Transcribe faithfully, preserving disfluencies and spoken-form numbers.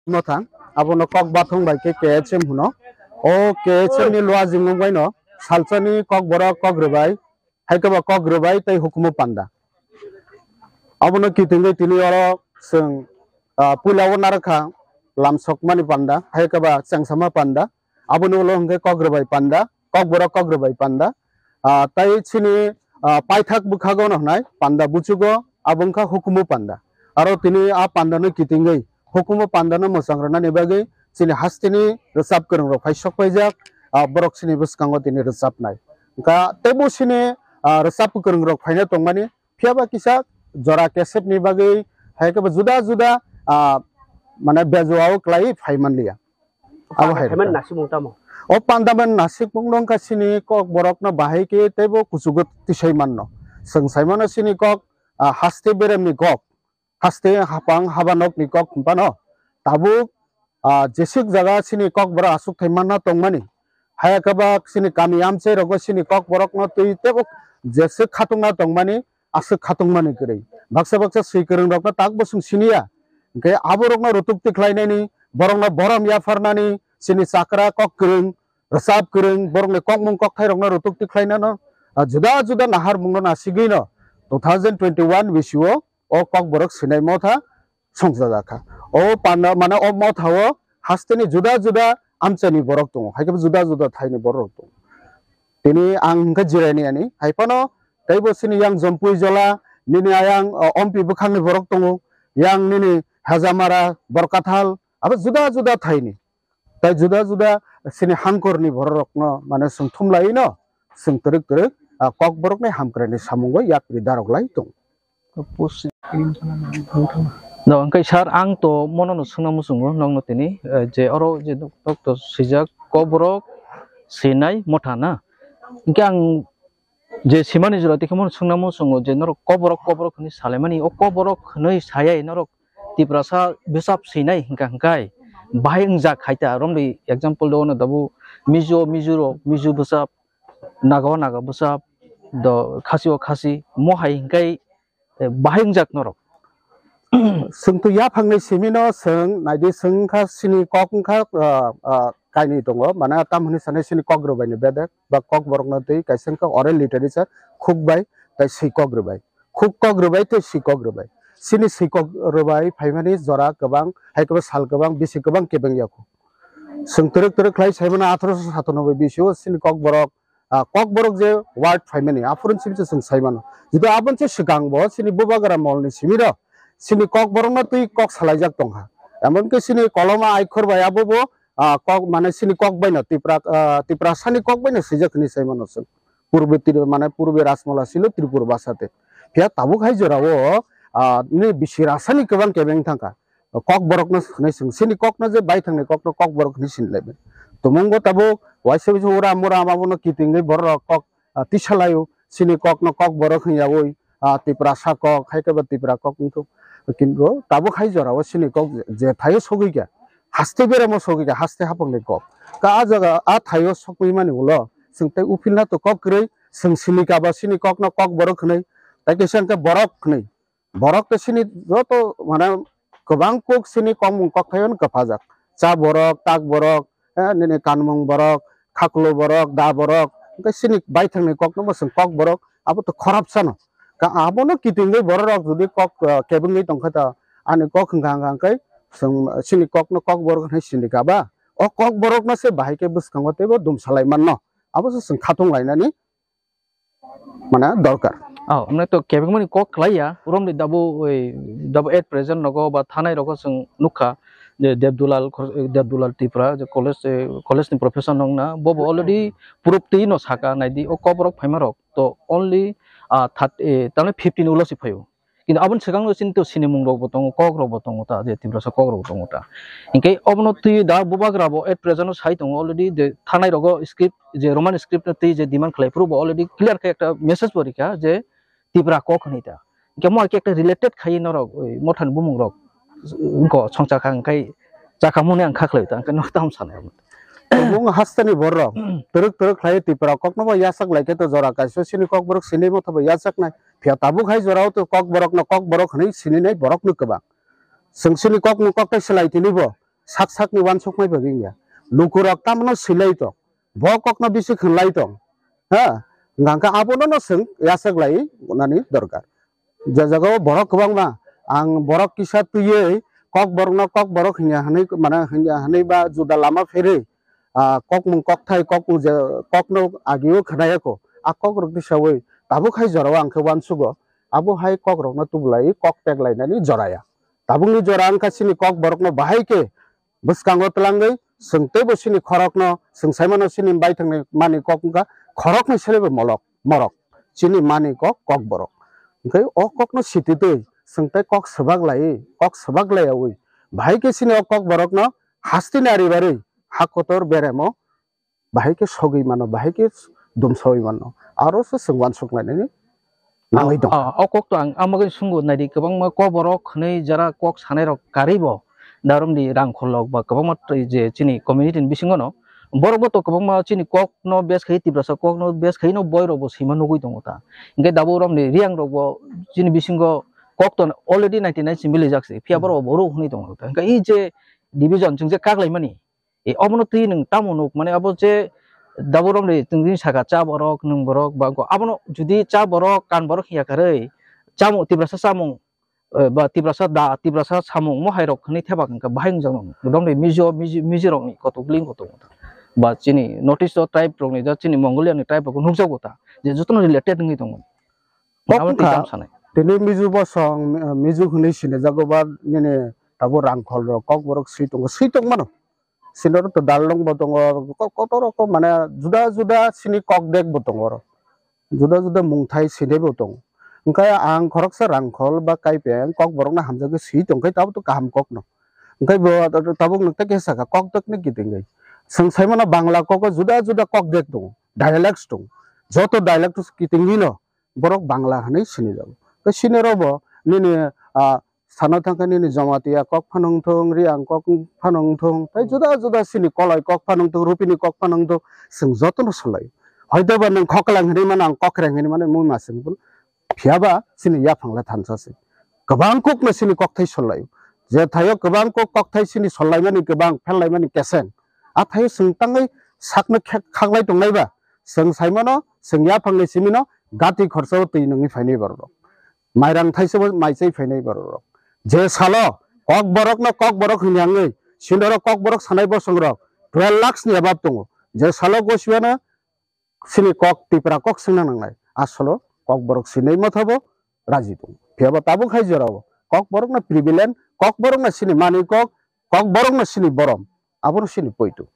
Motha, abono kok bathong bai khe K H M hwno. O K H M ni luajingo bai no salsa ni kok borok kok rwbai, hai khe ba kok rwbai tei hukumu panda. Abono kitingwi tini oro chwng, ah, puila o narwkha lamsokmani panda, hai khe ba chengsama panda. Aboni ulo hwnkhe kok rwbai panda, kok borok kok rwbai panda. Ah, tai chini, ah, paithak bwkhago no hwnai panda buchugo, abo wngkha hukumu panda. Aro tini a pandano kitingwi hukumu pandano mwchang rwnani bagwi chini hasteni rwchap kwrwng rok phai sok paijak, ah, borok chini bwskango tini rwchapnai. Wngkha teibo chini, ah, rwchap kwrwng rok phaina tongmani, phiya ba kisa jora cassette ni bagwi hai khe bo juda juda, ah, mane bejuao kwlai phai manliya. Abo hai Panda phaimani rwkha. Nasikmung tamo? O panda mani nasikmung no wngkha chini kok borok no bahai khe teibo kuchugo tisai manno. Chwng sai mano chini kok, ah, haste beremni kok, haste hapang habanokni kok hwnphano tabuk, ah, jeswk jaga chini kok borok aswk thai manna tongmani. Haya khe ba chini kami amchai rogo chini kok borok no twi teibo jeswk khatungna tongmani, aswk khatungmani kwrwi. Baksa baksa swi kwrwng rokno tak bo chwng siniya. Hwnkhe aborokno rutuk tikhlainani, borokno borom yapharnani, chini chakra kok kwrwng, rwchap kwrwng, borokni kokmung kokthairokno rutuk tikhlainano, ah, juda juda naharmungno nasigwino two thousand twenty-one bisio o kok borok sinai motha songchajakha. O panda, mane o mothao hasteni juda juda amchaini borok tongo, hai khe juda juda thaini borok tongo. Tini ang hwnkhe jiraini ani, hai phano teibo chini yang Jompui Jola, nini ayang, o, Ompi bwkhakni borok tongo, yang nini Hajamara, Borkathal, abo juda juda thaini. Tai juda juda chini hangkorni bororokno mane chwng thumlaino chwng twrwk twrwk, ah, kokborokni hamkraini samungo yapri daroklai tongo. No, hwnkhe sir, ang to mono no swngna muchungo nokno tini, eh, je oro je nok, nok to swijak kokborok sinai motha na. Hwnkhe ang je simani jora tikhe mono swngna muchungo je norok kokborok, kokborok hwnwi salaimani, o kokborok hwnwi sayai norok Tiprasa bwsap sinai hwnkha hwnkhe bahai wngjak hai ta romri example do ono dabu Mizo, Mizo rok, Mizo bwsap, Naga o Naga bwsap, do Khasi o Khasi, mo hai hwnkhe eh, bahai wngjak norok. Chwng to yaphangni simino chwng naidi chwng wngkha chini kok wngkha, ah, ah, kainwi tongo, mane tam hwnwi sanai chini kok rwbaini bedek ba kok borokno twi kaisa wngkha oral literature, khuk bai tai swi kok rwbai, khuk kok rwbai tei swi kok rwbai. Chini swi kok rwbai phaimani jora kwbang, hai kwbang sal kwbang, bisi kwbang kebeng ya kho. Chwng twrwk twrwk khlai saimano athroso satanoboi bisio chini kok borok, ah, kokborok je word phaimani, aphuru simi se chwng sai mano. Jodi aboni se swkang bo chini bubagra molni simi rok chini kokborokno twi kok salaijak tongkha. Emonki chini koloma aikhor bai abo bo, ah, kok mane chini kok baino Tipra, ah, Tiprasani kok baino swijak hinwi sai mano chwng. Purbe Tri-, mane purbe Rajmola silo Tripura bhasha te. Phiya tabuk hai jorao, ah, nini bisi rasani kwbang kebeng thangkha. Kokborokno hwnwi chwng, chini kokno je baithangni kokno kokborok hwnwi sinilaibai. Tumungbo tabuk waisa waisa uram uram abono kitingwi borok kok, ah, tisalaio. Chini kokno kokborok hwnyaui, ah, Tiprasa kok, hai khe bo Tipra kok wngkhu. Kintu tabuk hai jorao chini kok je thaio sogwi kha, haste beramo sogwi kha, haste haphangni kok. Ka ah jaga ah thaio sogwi mani ulo chwng tei uphilna to kok kwrwi, chwng sini kaba chini kokno kokborok hwnwi, tei kisa hwnkhe borok hwnwi. Borok tei sini joto, mane, kwbang kuk sini kokmung kokthaio no kwphajak. Cha borok, tak borok, eh, nini kanmung borok, khakulo borok, da borok, hwnkhe sini baithangni kokno bo chwng kok borok, abo to khorap sano. Ka abono kitingwi bororok jodi kok, eh, kebengwi tongkha ta, ani kok hwnkha hwnkha hwnkhe chwng sini kokno kok borok hwnwi sini kaba. O kok borokno se bahai khe bwskango teibo dum salai manno. Abo se chwng khatung lainani mane dorkar. Oh, mane to kebengmani kok khlaiya, romni dabu, oi, dabu at present nogo ba thanai rogo chwng nukha je Debdulal, Debdulal Tripura je college, eh, college ni professor nongna, bobo already proof twi no saka naidi, o kok borok phaima rok to only, ah, thirty, eh, tamni fifteen ulo si phaio. Kintu aboni swkang no chini to sinimung rok bo tongo, kok rok bo tongo ta, je Tiprasa kok rok bo tongo ta. Hinkhe obono twi da bubagra bo at present o sai tongo already, je thanai rogo script, je Roman script no twi je demand khlai phuru bo already clear khe ekta message bo rikha je Tipra kok hwnwi ta. Hinkhe mo hai khe ekta related khai norok, oi, mothani bumung rok, wngkho songcha kha, hwnkhe chakha mone ang kha khlai ta, hwnkhe no tamo sanai. Omo wng hasteni borok twrwk twrwk khlai Tipra kokno bo yachak lai khe to jora kaisa sini kok borok sini motha bo yachaknai. Phiya tabuk hai jorao to kok borokno kok borok hwnwi sininai borokno kwbang. Chwng sini kokno koktai swlai tini bo. sak sakni uansukmai bagwi wngya. Lukurok tamno swilai tong, bo kokno bisi khwnlai tong. Ha, hwnkha khe abono no chwng yachak lai nani dorkar. Je jagao borok kwbangma, ang borok kisa twiwi kok borokno kok borok hwnya hwnwi, mane hwnya hwnwi ba juda lama pherwi, ah, kokmung kokthai kokmung je kokno agio khwnaya kho, a kokrok tisawi tabuk hai jorao ang khe uansugo, abo hai kokrokno tubulai kok pek lainani joraya. Tabukni jora wngkha chini kok borokno bahai khe bwskango twlangwi chwng teibo chini khorokno, chwng saimano chini baithangni mani kok wngkha khoroknwi selebo molok, morok, chini mani kok, kok borok. Hwnkhe o kokno sititwi chwng tei kok swbak laiwi, kok swbak laiyawi, bahai khe chini o kok borokno hasteni ari barwi ha kotor beremo bahai khe sogwi mano, bahai khe dumsawi mano, aro se chwng uansuk lainani nangwi tong. Ah, o kok to ang amagwi sungo naidi, kwbangma kok borok hwnwi jara kok sanai rok karwi bo darom di rang kholok ba kwbangma twi je chini community ni bisingo no borok bo to kwbangma chini kok no bes khai, Tiprasa kok no bes khai no boi rok bo swima nugwi tongo ta. Hwnkhe dabo rom ni Riang rok bo chini bisingo kok to already ninety nine simi lijak se, phiya borok bo ro hwnwi tongo ta. Hwnkhe i je division chwng je kak lai mani, e, obono twi nwng tamo nuk, mane abo je daborok ni twi saka cha borok, nwng borok, ba wngkha abono judi cha borok, kan borok hiya karwi, chamung, Tiprasa chamung, eh, ba Tiprasa da, Tiprasa samung mo hai rok hwnwi thebak wngkha, bahai wngjak, dom de Mizo, Mizo, Mizo rok ni kotok ling kotok wngkha. Ba chini North East o tribe rok ni, ja chini Mongolia ni tribe rok nukjago ta, je jotono related wngwi tongo. Kok abo twi wngkha, tam sanai. Tini Mizo bosong, Mi-, Mizo hwnwi sinijago ba nini tabuk rangkhol rok, kok borok swi tongo, swi tongmano. Sini oro to Darlong bo tongo, ko-, kotor rokom mane juda juda sini kok dek bo tongo oro. Juda juda mungthai sini bo tongo. Hwnkhe ang khoroksa rangkhol ba kaipeng kok borokno hamjagwi swi tongkhe tabuk to kaham kokno. Hwnkhe bo tabuk nwng tei khe saka kok dek ni kitingwi. Chwng saimano Bangla kok o juda juda kok dek tongo, dialects tongo. Joto dialects kitingwi no borok Bangla hwnwi sinijago. Tei sini rokbo nini, ah, sana thangkhe nini Jamatia kok phano wngthung, Riang kok phano wngthung, tei juda juda sini Koloi kok phano wngthung, Rupini kok phano wngthung, chwng jotono solai. Hoitoba nwng Khoklang hwnwi mano, ang Kokreng hwnwi mano, mui ma chwng phiyaba chini yaphang le thansa se. Kwbang kokno chini kokthai sollaio. Je thaio kwbang kok kokthai chini sollaimani kwbang, phellaimani keseng. A thaio chwng tangwi sakno khek-, khaklai tongnaiba, chwng saimano, chwng yaphangni simino gati khorsa o twi nungwi phainai borok. Mairang thaisa bo mai chai phainai borok. Je salo kok borokno kok borok hwnwi hangwi, sindoro kok borok sanai bosong rok twelve lakhs ni above tongo. Je salo gosiwano sini kok Tipra kok swngna nangnai. Asolo kok borok sinai mathabo raji tongo. Phiyaba tabuk hai jorao kok borokno prevalent, kok borokno sini manwi kok, kok borokno sini borom, abono sini poito.